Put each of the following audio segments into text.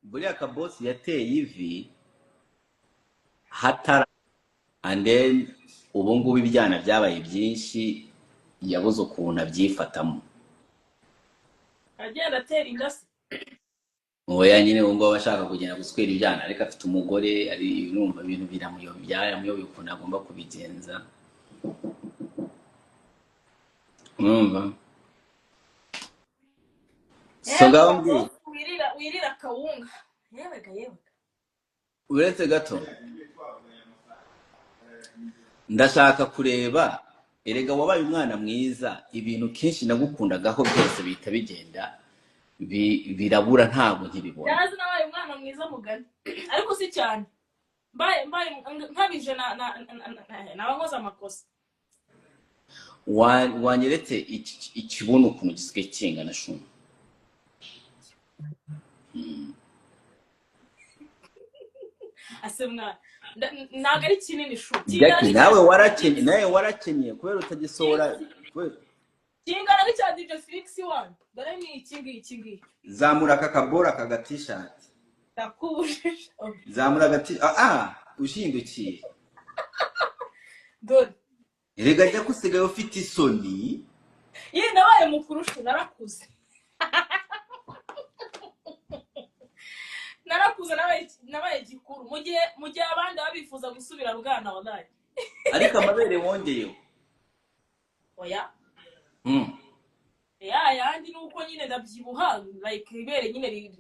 Buriya Kabosi yateye ivi hatara, and then ubu ngubu ibyana byabaye byinshi, yabuze ukuntu abyifatamo. Agenda atera inda se? Oya nyine, ubu ngubu aba ashaka kugenda guswera ibyana, ariko afite umugore, ari numva ibintu byaramuyoboye ukuntu agomba kubigenza. Urumva? So Yewe ngaho mbwira. Kabosi, wirira kawunga, yewega yewega. Uretse gato, ndashaka kureba. Erega wabaye umwana mwiza, ibintu kenshi nagukundagaho byose bihita bigenda birabura, ntabwo nkibibona. Yazi nabaye umwana mwiza mugani, ariko si cyane. Mbaye nkabije naba nkoze amakosa. Wanyeretse ikibuno ukuntu gisigaye kingana shuma. Ase mwana, ntabwo ari kinini shu, kingana Jackie, n'icya nawe warakenye, nawe warakenye kubera utagisohora kingana n'icya DJ Felix wanyu. Dore ni iki ngiki ngiki. Zamura aka kabora, aka ga t-shirt. Ndakubujije. Zamura agati, ushindukiye. Dore. Erega jya usigaye ufite isoni. Ye, nabaye mukuru shu, narakuze, narakuze, nabaye gikuru mu gihe abandi baba bifuza gusubira bwana, wallahi. Ariko amabere wongeyeho? Oya. Ya yandi ni uko nyine ndabyibuha, like ibere nyine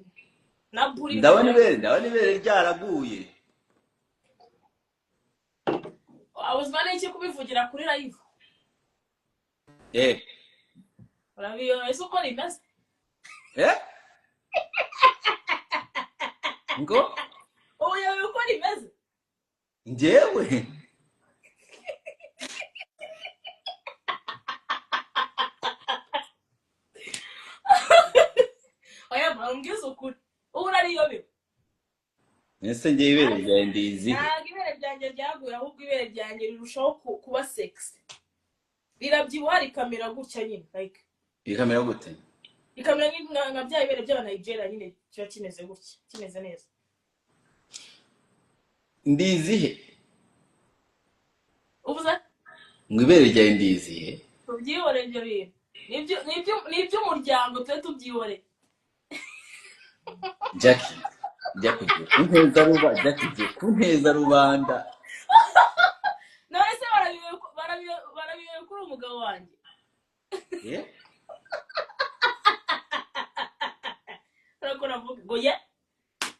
na buri. Ndabona ibere ryaraguye. Abuzwa n'iki kubivugira kuri live? Eh. Urabiyo ese uko rimeze? Eh, ngo? Ubuyobe uko rimeze. Njyewe? Oya, umbwize ukuri, ubu urariyobewe. Ese njye ibere ryawe ndizihe? Ntabwo ibere ryanjye ryaguye, ahubwo ibere ryanjye rirushaho kuba sexy, rirabyibuha rikamera gutya nyine, like. Rikamera gute? Rikamera nka bya ibere by'abanigeria nyine, kiba kimeze gutya, kimeze neza. Ndizihe? Uvuze? Ngo ibere ryawe ndizihe? Tubyihore ibyo bintu. Ni iby'umuryango, tube tubyihore. Jackie, jya kugiye kunteza ruba, Jackie, ugiye kunteza rubanda. None se barabiyobewe kuri umugabo wanjye? Eh? Urakora avuga ngo ye,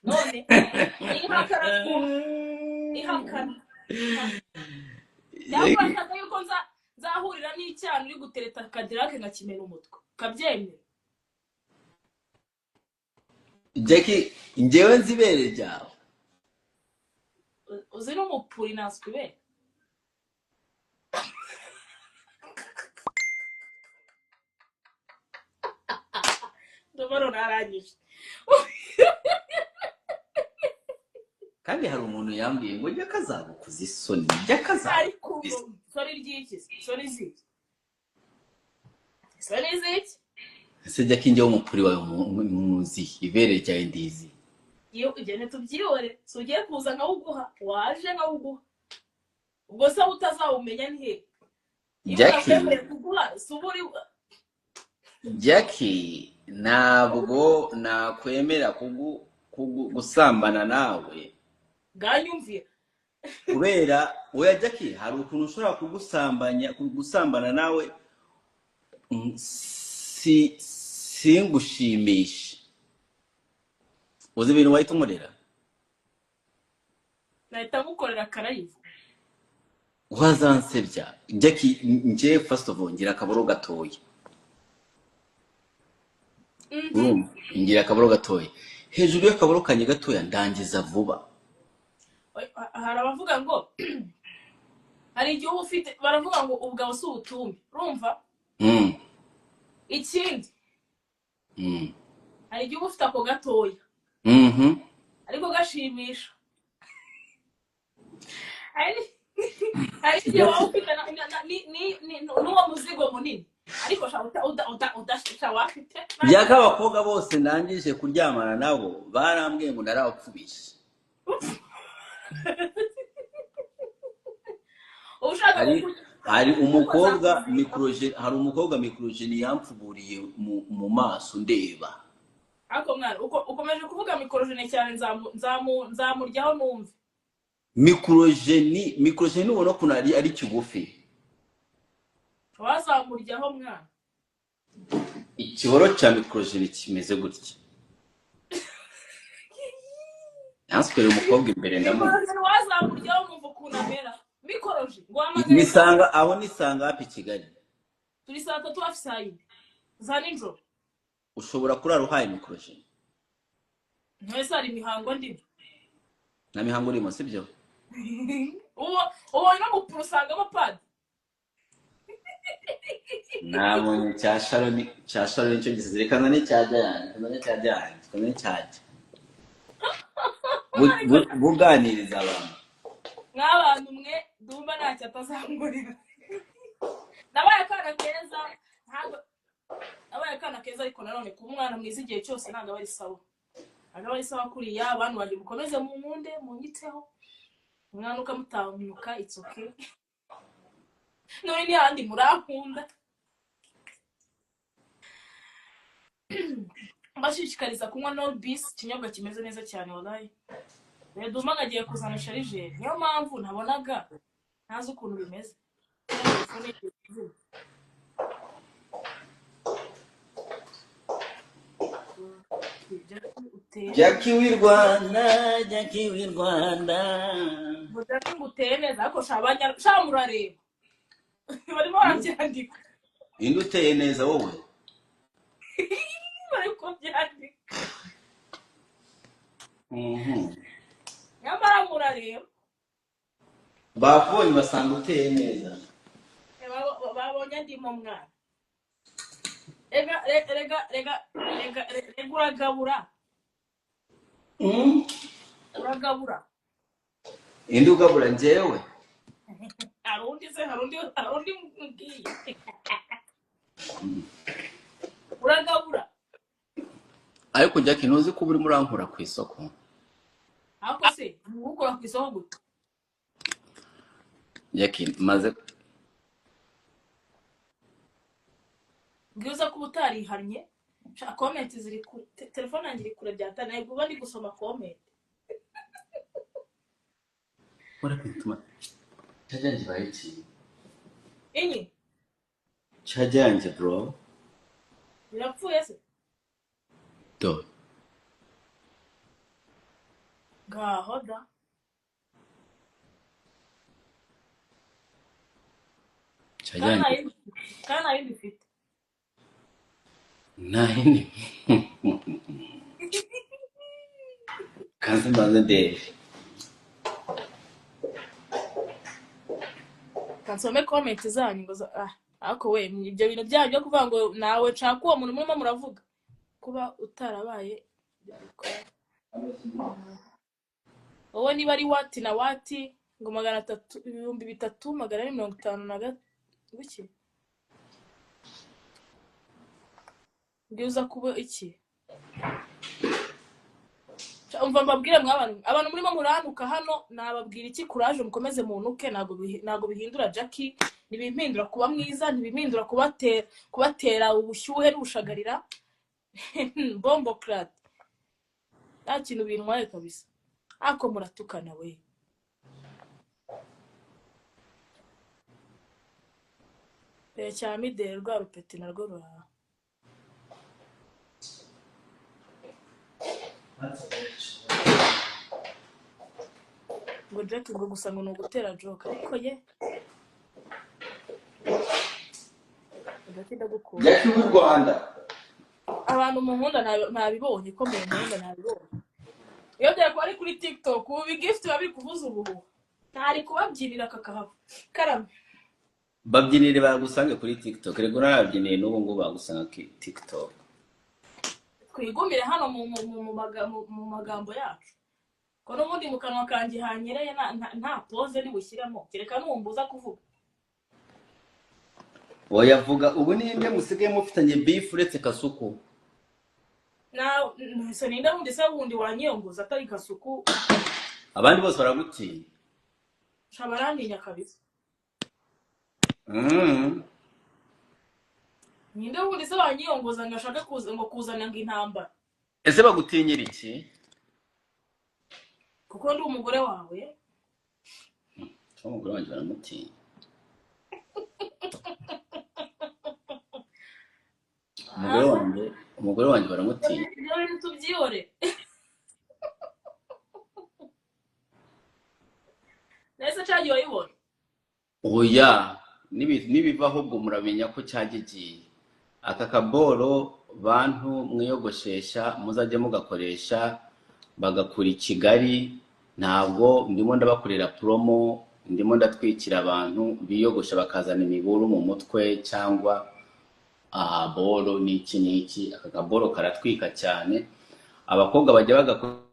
none ihakana twumve, ihakana cyangwa urashaka yuko nzahurira n'icyana uri gutereta kadirake nkakimena umutwe ukabyemera? Jackie, njyewe nzi ibere ryawe. Uzi n'umupuri naswe ibere. Ndumva none arangije. Kandi hari umuntu yambwiye ngo jya kazagukuza isoni, jya ariko kazagukuza isoni. Sori ry'iki se? Sori ziki? Sori ziki? Ese Jackie, njyewe umupuri wawe muzi ibere ryawe ndizi? Iyo ugende tubyihore, si ugiye kuza nkawuguha, waje nkawuguha, ubwo se aho utazawumenya ni he niba Jackie. utakwemereye kuguha, si uba uri Jackie, ntabwo nakwemera gusambana nawe. Bwanyumvira. Kubera oya Jackie, hari ukuntu ushobora kugusambanya, gusambana nawe, si singushimishe. Uzi ibintu wahita unkorera? Nahita ngukorera akarayivu. Wazansebya Jackie. Njye first of all ngira akaboro gatoya. Urumva, ngira akaboro gatoya, hejuru y'akaboro kanjye gatoya ndangiza vuba. Hari abavuga ngo hari igihe uba ufite, baravuga ngo ubugabo si ubutumbi, urumva? Ikindi, hari igihe uba ufite ako gatoya ariko gashimisha. Hari igihe waba ufite n'uwo muzigo munini. Ariko sha uta uda uda udashisha wafite. Byaka abakobwa bose ndangije kuryamana nabo barambwiye ngo narabapfubishe. Ushaka Hari kukurya hari umukobwa azakuziba. Microgen, hari umukobwa microgen yampfuburiye mu maso ndeba. Ariko mwana uko ukomeje kuvuga mikorojene cyane, nzamuryaho numve. Microgeni ubona ukuntu ari kigufi. Wazamuryaho mwana. Ikiboro cya microgeni kimeze gutya. Yanswereye umukobwa imbere ndamubona. Mikorojene wazamuryaho numva ukuntu amera. Mikoroje ngo hamagare. Nisanga aho, nisanga hapi Kigali. Turi saa 3 hafi saa 4 za nijoro. Ushobora kurara uhaye microgeni. Ntese hari imihango ndimo? Nta mihango urimo, sibyo? Uwo ubonye no gupura usangamo padi. Nabonye cya Sharoni, cya Sharoni cyo gisize. Reka nzane cya Diane, nzane cya Diane, nzane cya buganiriza abantu. Mw'abantu mwe, Dumba ntacyo atazangurira. Nabaye akana keza, ntabwo nabaye akana keza, ariko nanone kuba umwana mwiza igihe cyose ntabwo aba ari sawa, ntabwo aba ari sawa kuriya. Abantu banjye mukomeze munkunde, munyiteho. Umwana ukamutanuka, it's okay. None ni handi murankunda. Mbashishikariza kunywa Norbis, ikinyobwa kimeze neza cyane wallahi. Rero Dumba agiye kuzana sharijeri, niyo mpamvu ntabonaga ntazi ukuntu bimeze. Telefone igiye kuzima. Jackie uteye Jackie w'i Rwanda, Jackie w'i Rwanda. Ngo Jackie ngo uteye neza, ariko sha abanya sha murareba barimo barabyandika. Inde uteye neza, wowe? Bari kubyandika. Nyamara murareba. Bakubonye basanga uteye neza. Babonye ndimo mwana. Rega rega rega rega rega, uragabura. Uragabura. Inde ugabura, njyewe? Hari undi se? Hari undi mbwiye? Uragabura. Ariko Jackie, ntuzi ko uba urimo urankura ku isoko? Ariko se ukora ku isoko gute? Jackie, maze Bwiza kuba utarihannye. Sha comment ziri kure, telefone yanjye iri kure byatana, ntabwo uba ndi gusoma comment. What charger yanjye ibaye iki? Inyi? Charger yanjye, bro. Birapfuye se? Do. Ngaho da. Charger Kandi nta yanjye. yindi, kandi nta yindi ufite. Nta yindi. Kanze mbanze ndebe. Kansome comment zanyu ngo ah, ariko we ibyo bintu byanyu byo kuvuga ngo nawe nshaka uwo muntu murimo muravuga kuba utarabaye, wowe niba ari wati na wati ngo 300 3450 na buki bwiza kuba iki. Umva mbabwire mwabantu, abantu murimo muranuka hano, nababwira iki? Kuraje, mukomeze munuke. Ntabwo bihindura Jackie, ntibimpindura kuba mwiza, ntibimpindura kubatera ubushyuhe n'ubushagarira. Bombo crat, nta kintu bintwaye kabisa. Ako muratukana we. Cya mideli rwa rupeti narwo ruraha. Ngo Jack ngo gusa ngo ni ugutera joke, ariko ye Jackie ndagukunda. Jackie w'u Rwanda. Abantu munkunda ntabibonye ko munkunda, ntabibonye. Iyo byari kuba ari kuri TikTok ubu ibigift biba biri kuvuza ubuhuha, ntari kubabyinira kakahava karame. Babyinire bagusange kuri TikTok. Rego narabyiniye, n'ubu ngubu bagusanga kuri TikTok. Twigumire hano mu magambo yacu, ko n'ubundi mu kanwa kanjye hanyereye, nta pause ntibushyiramo, kereka numbuza kuvuga. Oya, vuga ubu ninde musigaye mufitanye beef uretse Kasuku? Na se ninde wundi se wundi wanyiyongoza atari Kasuku? Abandi bose baragutinya. Sha barantinya kabisa. Ninde wundi se wanyiyongoza ngo ashake kuza ngo kuzana ngo intambara? Ese bagutinyira iki? Kuko ndi umugore wawe. Umugore wanjye baramutinya. Umugore wanjye, umugore wanjye baramutinya. Ibyo bintu tubyihore. Nese cyagiye wayibona? Oya, nibiva ahubwo muramenya ko cyagigiye. Aka kaboro bantu mwiyogoshesha muzajye mugakoresha bagakura i Kigali. Ntabwo ndimo ndabakorera promo, ndimo ndatwikira abantu biyogosha bakazana imiburu mu mutwe cyangwa boro n'iki n'iki. Aka kaboro karatwika cyane, abakobwa bajya bagakora.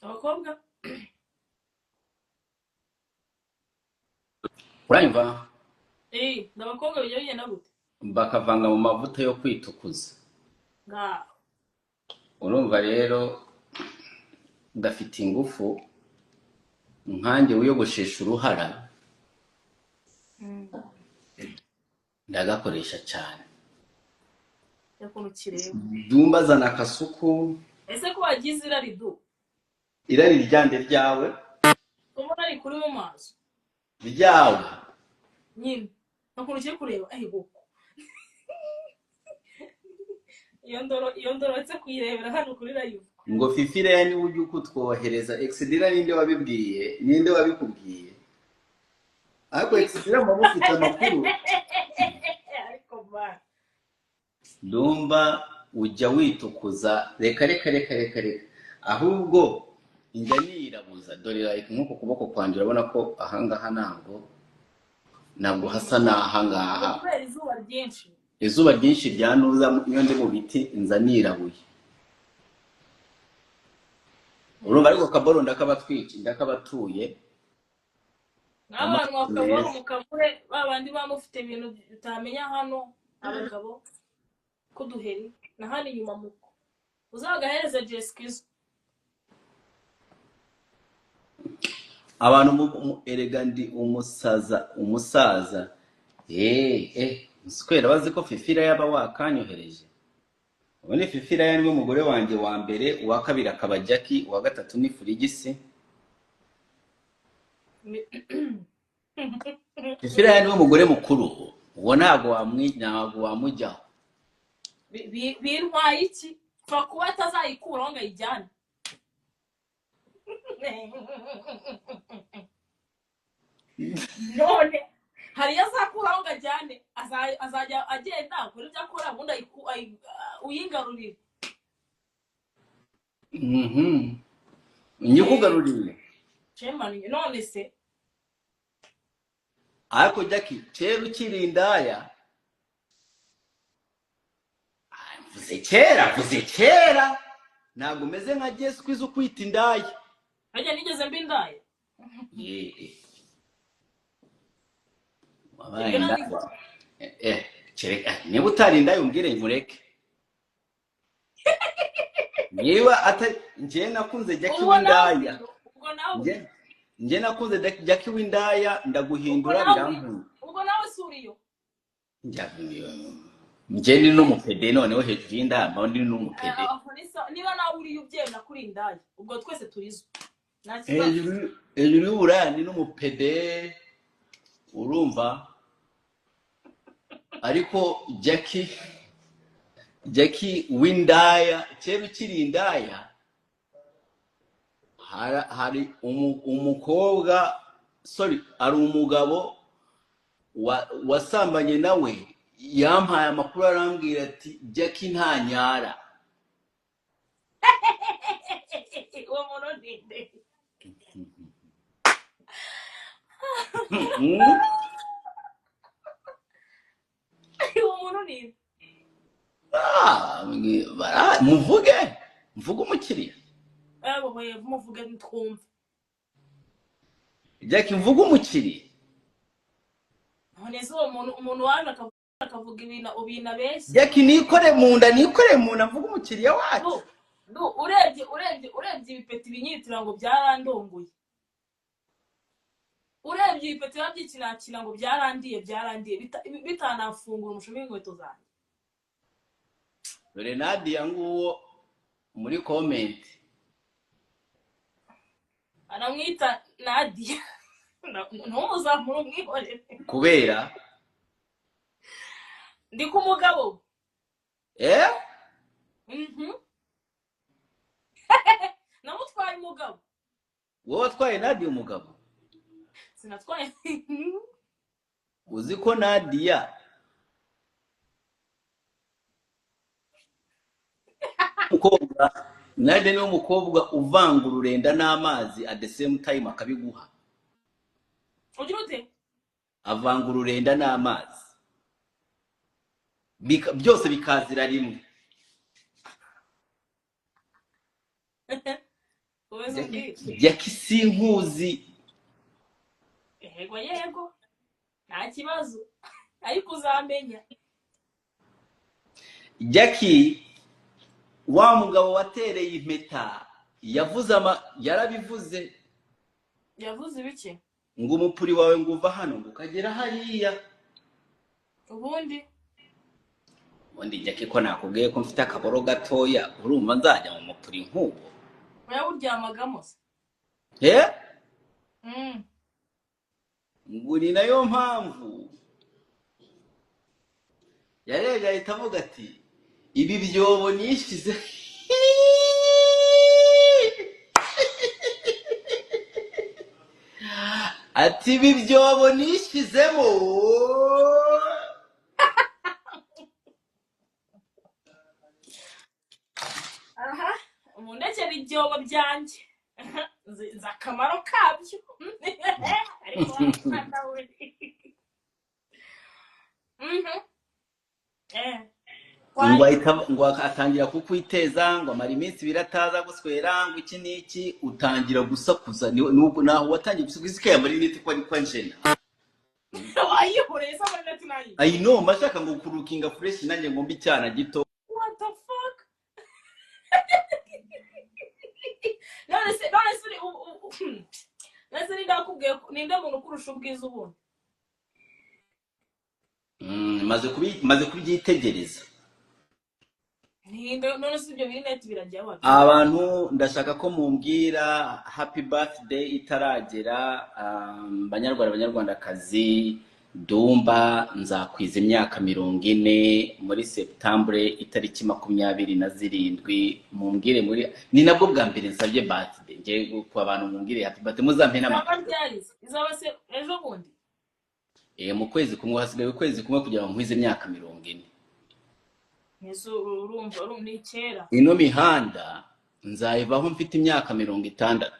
Abakobwa uranyumva? Abakobwa bijya bigenda gute? Bakavanga mu mavuta yo kwitukuza. Ngaho. Urumva rero gafite ingufu nkanjye wiyogoshesha uruhara, ndagakoresha cyane. Yakuntu kireba. Dumba zana Kasuku. Ese ko wagize irari du? Irari ryande ryawe? Ubona ari kuri mu maso. Ryawe. Nyine. Nakuntu kiri kureba goko. Iyo ndoro ndetse kuyirebera hano kuri live. Ngo Fifi rero niwe ujya ukutwohereza. Exidira ninde wabibwiye? Ninde wabikubwiye? Ariko Exidira muba mufite amakuru. Ariko ba. Dumba ujya witukuza. Reka reka reka reka reka. Ahubwo njya nirabuza. Dore like nk'uko kuboko kwanjye urabona ko ahangaha ntabwo hasa n'ahangaha. Kubera izuba ryinshi. Izuba ryinshi ryanuza iyo ndi mu biti nza nirabuye. Urumva ariko kaboro ndakabatwiki ndakabatuye. N'abantu bakaboro mukabure babandi bamufite ibintu utamenya hano abagabo kuduheri na hano inyuma muko. Uzagahereza Jessica. Abantu erega ndi umusaza. Muswera bazi ko Fifira yaba wakanyohereje. Ubundi Fifira yari umugore wanjye wa mbere, uwa kabiri akaba Jackie, uwa gatatu ni Furigisi. Fifira yari umugore mukuru, uwo ntabwo wamujyaho. Bintwaye iki? Pfa kuba atazayikuraho ngo ayijyane. None hari yazakuraho ngo ajyane, azajya agenda akora ibyo akora ubundi uyingarurire. Nyikugarurire. Shema none se ariko Jackie kera ukiri indaya, mvuze kera ntabwo umeze nka Jessica uzi kwita indaya. Ajya nigeze mba indaya. Wabaye indaya. Niba utari indaya umbwire nkureke. Niba atari njye nakunze Jackie w'indaya. Njye nakunze Jackie w'indaya ndaguhindura birankunda. Ubwo nawe suriyo. Njye ni n'umupede noneho hejuru y'indaya mba ndi n'umupede. Niba nawe uriyo ubyemera kuri indaya ubwo twese turizo. Hejuru y'uburaya ni n'umupede urumva. Ariko Jackie w'indaya kera ukiri indaya hari umukobwa sorry ari umugabo wasambanye nawe yampaye amakuru arambwira ati Jackie nta nyara. Uwo muntu ninde? Uwo muntu ninde? Muvuge mvuge umukiriya. Muvuge twumve. Jackie, mvuga umukiriya. None se uwo muntu, umuntu waje akavuga ibintu ubintu abeshya? Jackie, nikore mu nda, nikore mu nda, mvuga umukiriya wacu. Urebye ibipeti binyitira ngo byarandongoye, urebye ibipeti biba byikinakina ngo byarandiye, byarandiye bitanafungura umushumi w'inkweto zanjye. Dore Nadia nguwo muri comment. Aramwita Nadia, ntumuzamure, umwihorere. Kubera Ndi ku mugabo. Eh? Mhm. Namutwaye umugabo. Wowe watwaye Nadia umugabo? Sinatwaye. Uzi ko Nadia umukobwa, Nadia niwe mukobwa uvanga ururenda n'amazi at the same time akabiguha. Ugira ute? Avanga ururenda n'amazi, byose bikazira rimwe. Komeza umbwire. Jackie, sinkuzi. Yego yego, nta kibazo, ariko uzamenya. Jackie, wa mugabo watereye impeta yavuze ama yarabivuze. Yavuze ibiki? Ngo umupuri wawe ngo uva hano ngo ukagera hariya. Ubundi? Ubundi Jackie, ko nakubwiye ko mfite akaboro gatoya, urumva nzajya mu mupuri nk'uwo? Uyawuryamagamo se? Eh. Mm. Ngo ni nayo mpamvu yarebye ahita avuga ati: "Ibi byobo nishize." Ati: "Ibi byobo nishizemo." Aha, mundekere ibyobo byanjye, nzi akamaro kabyo, ariko wa mwana we. Mhm. Eh. Ngo ahita ngo atangira kukwiteza, ngo amara iminsi 2 ataza guswera, ngo iki n'iki, utangira gusakuza. Nubwo naho watangiye gusakuza ikaye muri niti ko ari kwa njena. Wayihoreye se amarinete nayo? I know, mashaka ngo kurukinga fresh, nanjye ngo mbe icyana gito. What the fuck? None se none se ninde wakubwiye ninde muntu ukurusha ubwiza ubundi? Maze kubyitegereza. Ninde? None se ibyo birinete birajya wapi? Abantu, ndashaka ko mumbwira happy birthday itaragera. Banyarwanda, banyarwandakazi, Dumba nzakwiza imyaka 40 muri Septembre itariki 27. Mumbwire muri, ni nabwo bwa mbere nsabye birthday ngiye ku abantu, mumbwire happy birthday, muzampe Izaba n'amakuru. ryari? Izaba se ejo bundi? Eh, mu kwezi kumwe, hasigaye ukwezi kumwe kugira ngo nkwize imyaka 40. Ese urumva ni kera. Ino mihanda nzayivaho mfite imyaka 60,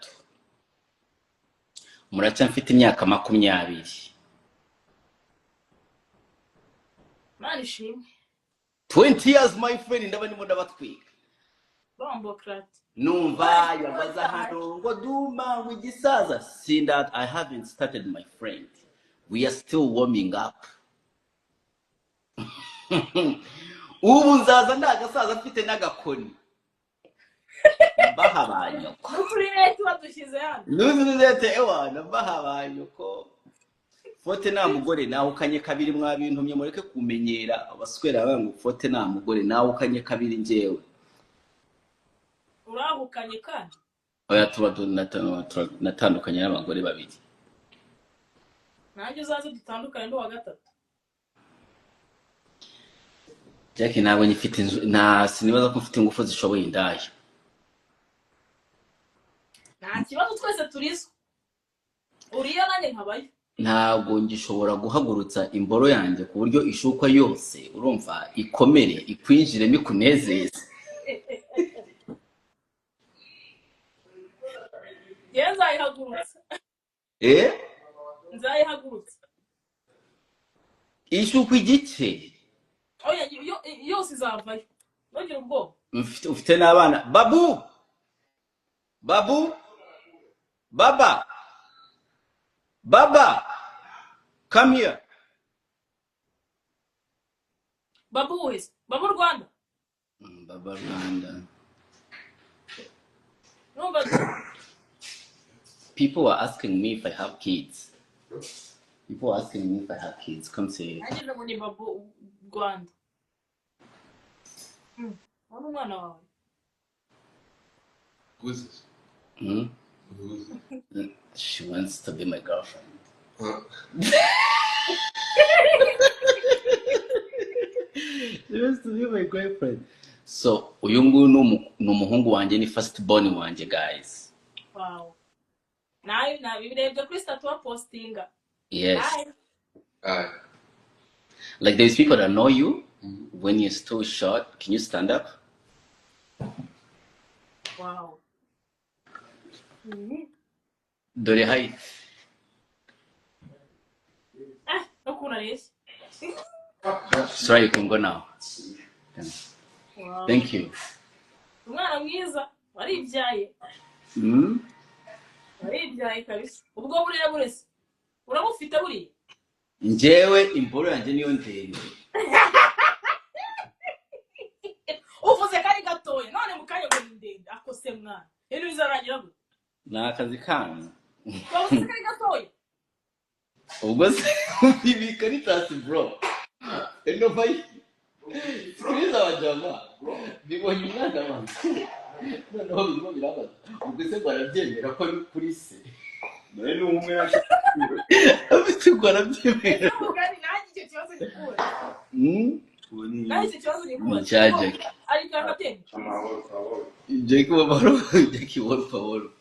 muracya mfite imyaka 20. Mana ishimwe. 20 years, my friend, ndaba ndimo ndabatwika. Bombocrat. Numva Mana ishimwe. Yabaza hano ngo Dumba, ngo igisaza sinda. I haven't started, my friend, we are still warming up. Ubu nzaza ndagasaza mfite n'agakoni, mbaha ba nyoko. N'uturinete badushyize hano. Nuzurete ewana, mbaha ba nyoko. Fote nta mugore, nahukanye kabiri, mwabintumye, mureke kumenyera. Abaswera bavuga ngo fote nta mugore, nahukanye kabiri njyewe. Urahukanye kandi? Oya, tuba natandukanye n'abagore babiri. Nanjye uzaze dutandukane, ndi uwa gatatu. Jack, ntabwo nyifite inzu, nta sinibaza ko mfite ingufu zishoboye indaya. Nta kibazo, twese turizo, uriyo nanjye nkabayo. Ntabwo ngishobora guhagurutsa imboro yanjye ku buryo ishukwa yose, urumva, ikomere ikwinjiremo ikunezeze. Njyewe nzayihagurutsa. Eh. Nzayihagurutsa. Ishukwa igice. Oya, yose izavayo, ntugire ubwoba. Ufite n'abana. Babu, babu, baba. Baba, come here. Babu wese, Babu Rwanda. Baba Rwanda. Numva. People are asking me if I have kids. People are asking me if I have kids. Come say. Nanjye ngo ni Babu Rwanda. Wari umwana wawe. Who is this? Hmm? Who is this? She wants to be my girlfriend. Huh? She wants to be my girlfriend. So uyu nguyu ni umuhungu wanjye, ni first born wanjye, guys. Wow, nawe nabirebye kuri status wa postinga. Yes. Hi. Hi. Like, there's people that know you when you're still short. Can you stand up? Wow. Dore height. Eh, no areshya. Sorry, you can go now. Wow. Thank you. Umwana mwiza, waribyaye. Waribyaye kabisa. Ubwo burebure se urabufite buriya? Njyewe imboro yanjye niyo ndende. Uvuze ko ari gatoya, none mu kanya ngo ni ndende. Akose mwana, ibintu bizarangira gute? Ni akazi kanyu. Wavuze ko ari gatoya. Ubwo se ibi karitasi bro. Eno bayi. Sikiliza wajama. Bibonye umwana wanjye. Noneho birimo birabaza. Ubwo se ngo arabyemera ko ari kuri se? Nawe ni umwe yaje. Afite ngo arabyemera. Ese mugani, nanjye icyo kibazo gikura. Ubu ni Nanjye icyo kibazo gikura. Cya Jackie. Ari karatene. Amahoro, amahoro. Jackie wabaro, Jackie wabaro.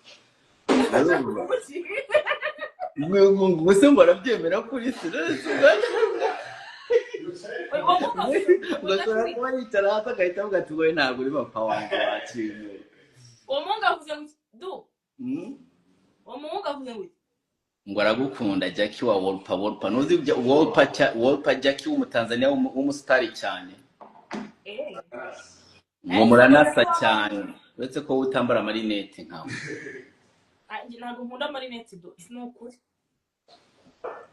Urumva? Ngo se ngo arabyemera kuri se? None se ubwo ashobora kuba yicara hasi agahita avuga ati wowe ntabwo uri papa wanjye wakintu. Uwo muhungu avuze ngo du. Uwo muhungu avuze ngo Ngo aragukunda, Jackie wa Wolpa. Wolpa, ntuzi ibyo Wolpa Wolpa Jackie w'Umutanzania w'umusitari cyane. Eh. Ngo muranasa cyane, uretse ko wowe utambara amarinete nkawe. Ah, njye ntabwo nkunda amarinete do, ni ukuri.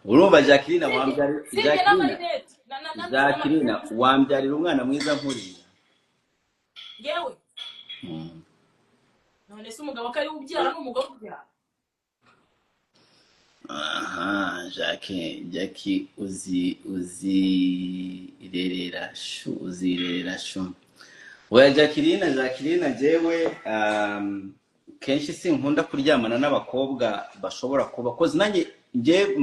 Urumva Jacqueline wambyarira Sibye Jacqueline n'amarinete na Jacqueline wambyarira umwana mwiza nkuriya. Yewe. None se umugabo ko ari we ubyara n'umugore ubyara? Aha, Jackie uzi uzirerera shu, uzirerera shu. Oya Jacqueline, jewe kenshi sinkunda kuryamana n'abakobwa bashobora kuba koze nanjye nje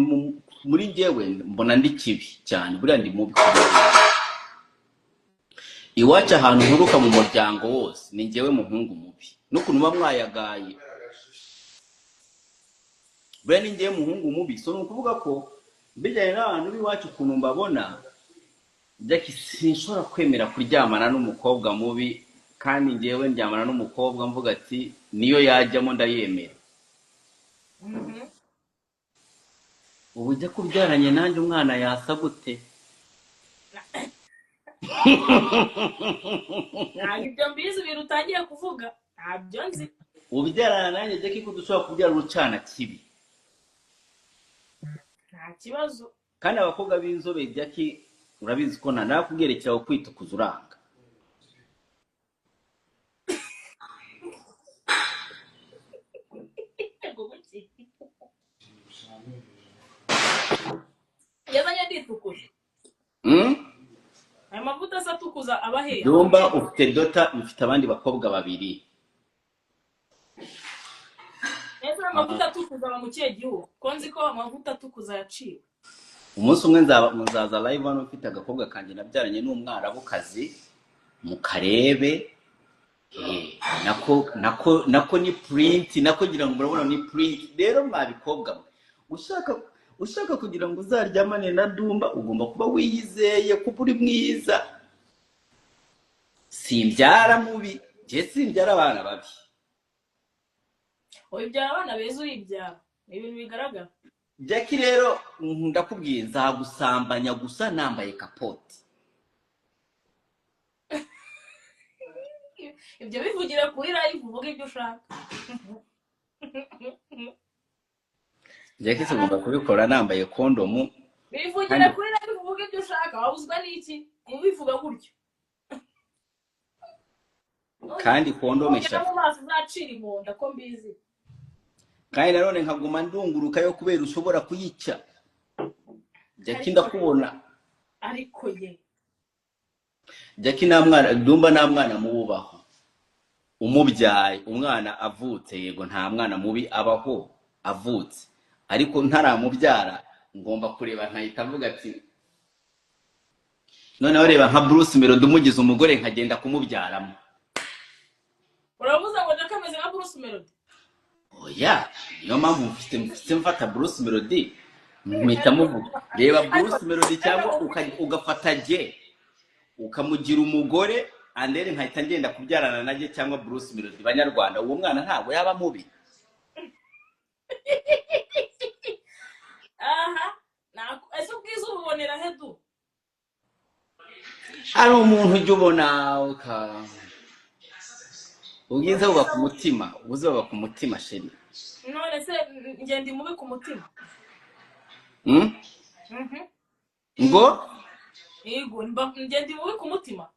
muri njyewe mbona ndi kibi cyane, buriya ndi mubi kubi. Iwacu ahantu nturuka mu muryango wose ni njyewe muhungu mubi, n'ukuntu muba mwayagaye buriya ni njyewe muhungu mubi. So ni ukuvuga ko bijyanye n'abantu b'iwacu ukuntu mbabona, Jackie sinshobora kwemera kuryamana n'umukobwa mubi, kandi njyewe ndyamana n'umukobwa mvuga ati niyo yajyamo ndayemera. Ubu ujya kubyaranye nanjye umwana yasa gute? Ntabwo ibyo mbizi, ibintu utangiye kuvuga ntabyo nzi. Ubyarana nanjye Jackie ko dushobora kubyara urucana kibi. Nta kibazo. Kandi abakobwa b'inzobe Jackie urabizi ko narakubwerekera kwitukuza uranga. Yazanye nditukuza. Aya mavuta se atukuza aba hehe? Dumba ufite dota, ufite abandi bakobwa babiri. Ese amavuta atukuza aba mu kihe gihugu? Ko nzi ko amavuta atukuza yaciwe. Umunsi umwe nzaza live hano mfite agakobwa kanjye nabyaranye n'umwarabukazi, mukarebe. Nako ni print, nako ngira ngo murabona ni print. Rero mwabikobwa mwe, ushaka kugira ngo uzaryamane na Dumba ugomba kuba wiyizeye kuba uri mwiza. Simbyara mubi, njye simbyara abana babi. Ubyara abana beza, uribyara ni ibintu bigaragara. Jackie rero ndakubwiye nzagusambanya gusa nambaye kapote. Ibyo bivugira kuri live, uvuga ibyo ushaka. Jackie tugomba kubikora nambaye kondomu. Bivugire Kandi kuri live, uvuge ibyo ushaka, wabuzwa n'iki kubivuga gutyo? Kandi kondomu Nugera eshatu. mu maso uzacira inkonda ko mbizi. Kandi nanone nkaguma ndunguruka yo kubera ushobora kuyica. Jackie, Ariko ndakubona. Ariko ye. Jackie, nta mwana Dumba, nta mwana mububaho umubyaye umwana avutse. Yego, nta mwana mubi abaho avutse, ariko ntaramubyara ngomba kureba nkahita mvuga ati noneho reba nka Bruce Melody umugize umugore nkagenda kumubyaramo. Uravuze ngo Jack ameze nka Bruce Melody? Oya, niyo mpamvu mfite mfata Bruce Melody mpita muvuga, reba Ariko Bruce Melody reka cyangwa nkubwire. ugafata jye ukamugira umugore, and then nkahita ngenda kubyarana na jye cyangwa Bruce Melody. Banyarwanda, uwo mwana ntabwo yaba mubi. Aha, ese ubwiza ububonera he du? Hari umuntu ujya ubona uka ubwiza buba ku mutima, ubwiza buba ku mutima, chérie. None se njye ndi mubi ku mutima? Hmm? Mhm. Ngo? Yego, njye ndi mubi ku mutima.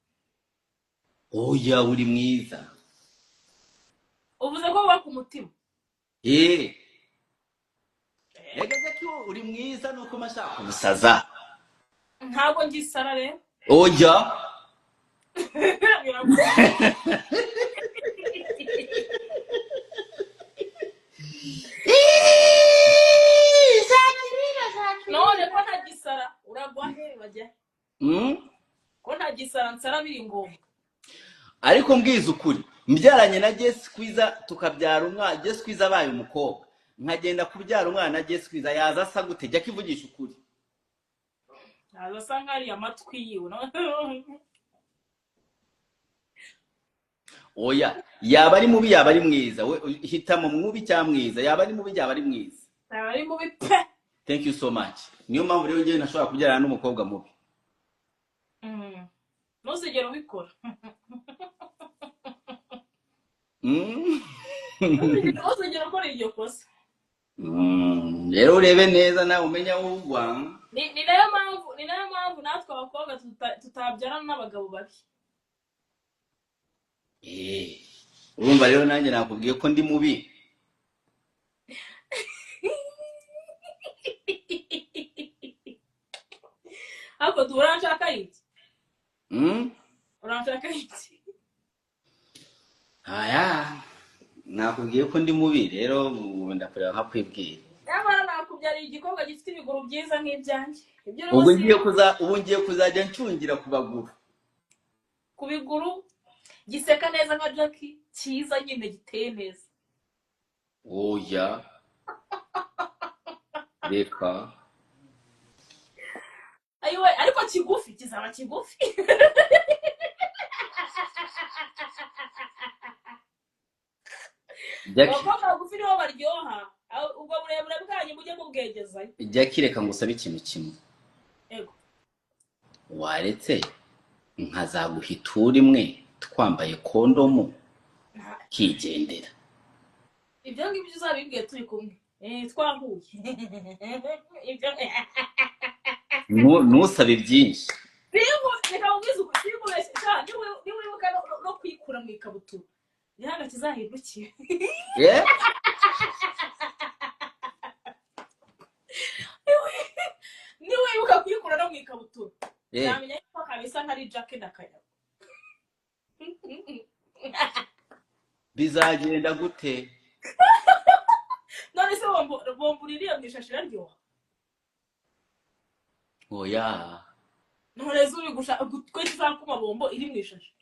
Oya, uri mwiza. Uvuze ko buba ku mutima. Eh, rega Jackie, uri mwiza nuko mashaka kumusaza. Ntabwo ngisara rero. Oya. Biragoye. None ko ntagisara, uragwa he, bajya he? Ko ntagisara, nsara biri ngombwa. Ariko mbwiza ukuri, mbyaranye na Jesse Kwiza tukabyara umwana, Jesse Kwiza abaye umukobwa nkagenda kubyara umwana na Jesse Kwiza, yaza asa gute? Jya kivugisha ukuri. Ntaza asa nk'ariya amatwi yiwe. Oya, yaba ari mubi, yaba ari mwiza, we hitamo mubi cyangwa mwiza. Yaba ari mubi, yaba ari mwiza? Yaba ari mubi pe. Thank you so much. Niyo mpamvu rero njyewe ntashobora kubyarana n'umukobwa mubi. Ntuzigere ubikora. Ntuzigere ukora iryo kosa. Rero urebe neza nawe umenye aho ugwa. Ni nayo mpamvu natwe abakobwa tutabyarana n'abagabo babi. Eh, urumva rero nanjye nakubwiye ko ndi mubi. Ariko du, uranshaka iki? Uranshaka iki? Aya, nakubwiye ko ndi mubi rero, ubu ndakureba nkakwibwira. Nyamara nakubyariye igikobwa gifite ibiguru byiza nk'ibyanjye, ibyo Ubwo rwose. Ngiye kuza ubu ngiye kuzajya ncungira ku baguru. Ku biguru, giseka neza nka Jackie, cyiza nyine, giteye neza. Oya, reka. Ayiwe, ariko kigufi, kizaba kigufi. Jackie. Abakobwa bagufi nibo baryoha. Ubwo burebure bwanyu mujye mubwegezayo. Jackie, reka ngusabe ikintu kimwe. Yego. Waretse nkazaguha ituru imwe twambaye kondomu kigendera? Ibyo ngibyo uzabibwiye turi kumwe. Twahuye ibyo. Ntusabe byinshi. Reka nkubwize ukuri, sinkubeshye sha, niwibuka no kwikura mu ikabutura, gihanga kizahindukiye. Eh? Niwibuka kwikura no mu ikabutura, Eh. nzamenya yuko kabisa ntari Jack na Kanyago. Bizagenda gute? None se bombo iriya mu ishashi iraryoha? Oya. None se uri gushaka ko tuzakuma bombo iri mu ishashi?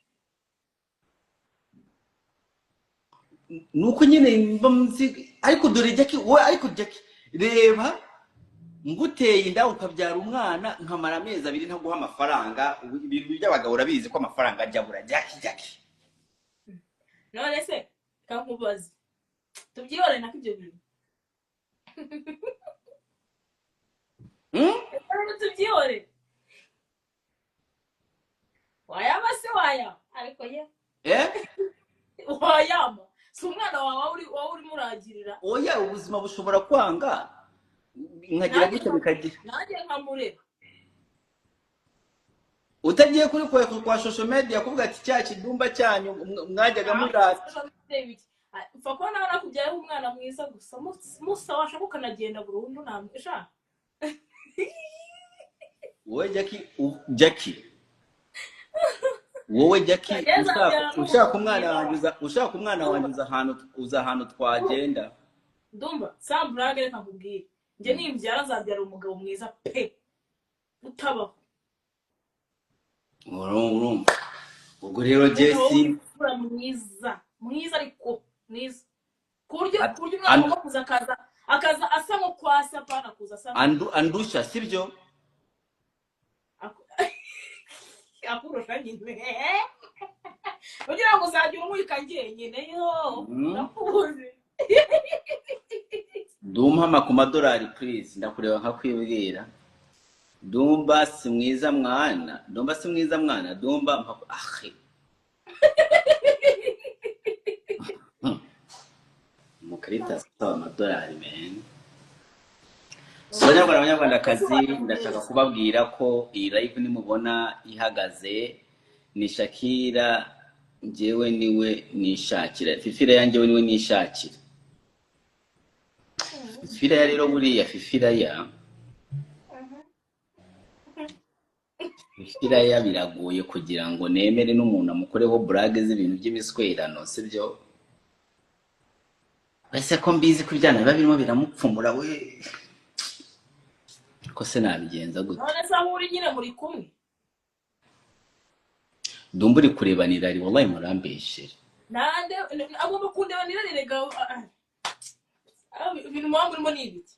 Nuko nyine mba nzi, ariko dore Jackie wowe, ariko Jackie, reba nguteye inda ukabyara umwana, nkamara amezi 2 ntaguha amafaranga. Ubu ibintu by'abagabo urabizi ko amafaranga ajya abura, Jackie, Jackie. None se reka nkubaze, tubyihorere nako ibyo bintu. Reka rero tubyihorere, wayama se wayama, ariko ye. Eh? Wayama si umwana wawe, wowe urimo uragirira. Oya, ubuzima bushobora kwanga. Nkagira Nanjye gutya bikagira. Nanjye nkamurera. Utagiye kuri kwa social media kuvuga ati cya kidumba cyanyu mwajyaga murata. Upfa kuba nawe nakubyayeho umwana mwiza gusa, musa washaka ukanagenda burundu nta. Wowe Jackie, Jackie. Wowe Jackie, ushaka umwana wanjye, ushaka umwana wanjye uza ahantu twagenda. Ndumva Sam Brag, reka nkubwire. Njye nimbyara nzabyara umugabo mwiza pe. Utabaho. Urumva. Ubwo rero Jesse mwiza, mwiza ariko mwiza. Kuryo umwana agomba kuza akaza asa nko kwasa pana kuza asa. Andusha sibyo? Akurusha nyine. Ugira ngo uzagira umwika njyenyine yo. Ndakuzi. Dumpa ku madolari please, ndakureba nkakwibwira. Dumba si mwiza mwana, Dumba si mwiza mwana, Dumba ahe. Mukarita asaba amadolari man. So Banyarwanda Banyarwandakazi, ndashaka kubabwira ko iyi live nimubona ihagaze ni Shakira, njyewe niwe nishakira. Fifira yanjye niwe nishakira. Fifira ya rero buriya Fifira ya Fifira ya biragoye kugira ngo nemere n'umuntu amukoreho blague z'ibintu by'imiswerano, sibyo? Ese ko mbizi ko ibyana biba birimo biramupfumura we. Ko se nabigenza gute? None se aho uri nyine muri kumwe? Dumba uri kurebanira ari wallahi murambeshere. Nande agomba kundebanira rega. Ibintu muba murimo ni ibiki?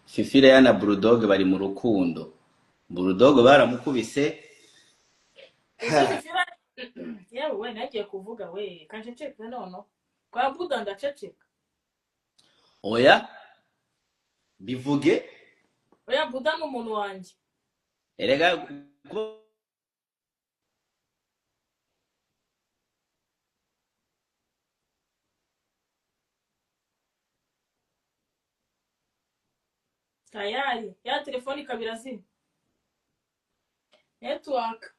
Fifira ya na Bulldog bari mu rukundo. Bulldog baramukubise. Yewe we nagiye kuvuga we kanceceka nono. Kwa Buda ndaceceka. Oya bivuge. Oya Buda ni umuntu wanjye. Erega tayari ya telefoni kabira zimwe. Network.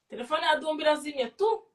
Telefone ya Dumba irazimye tu.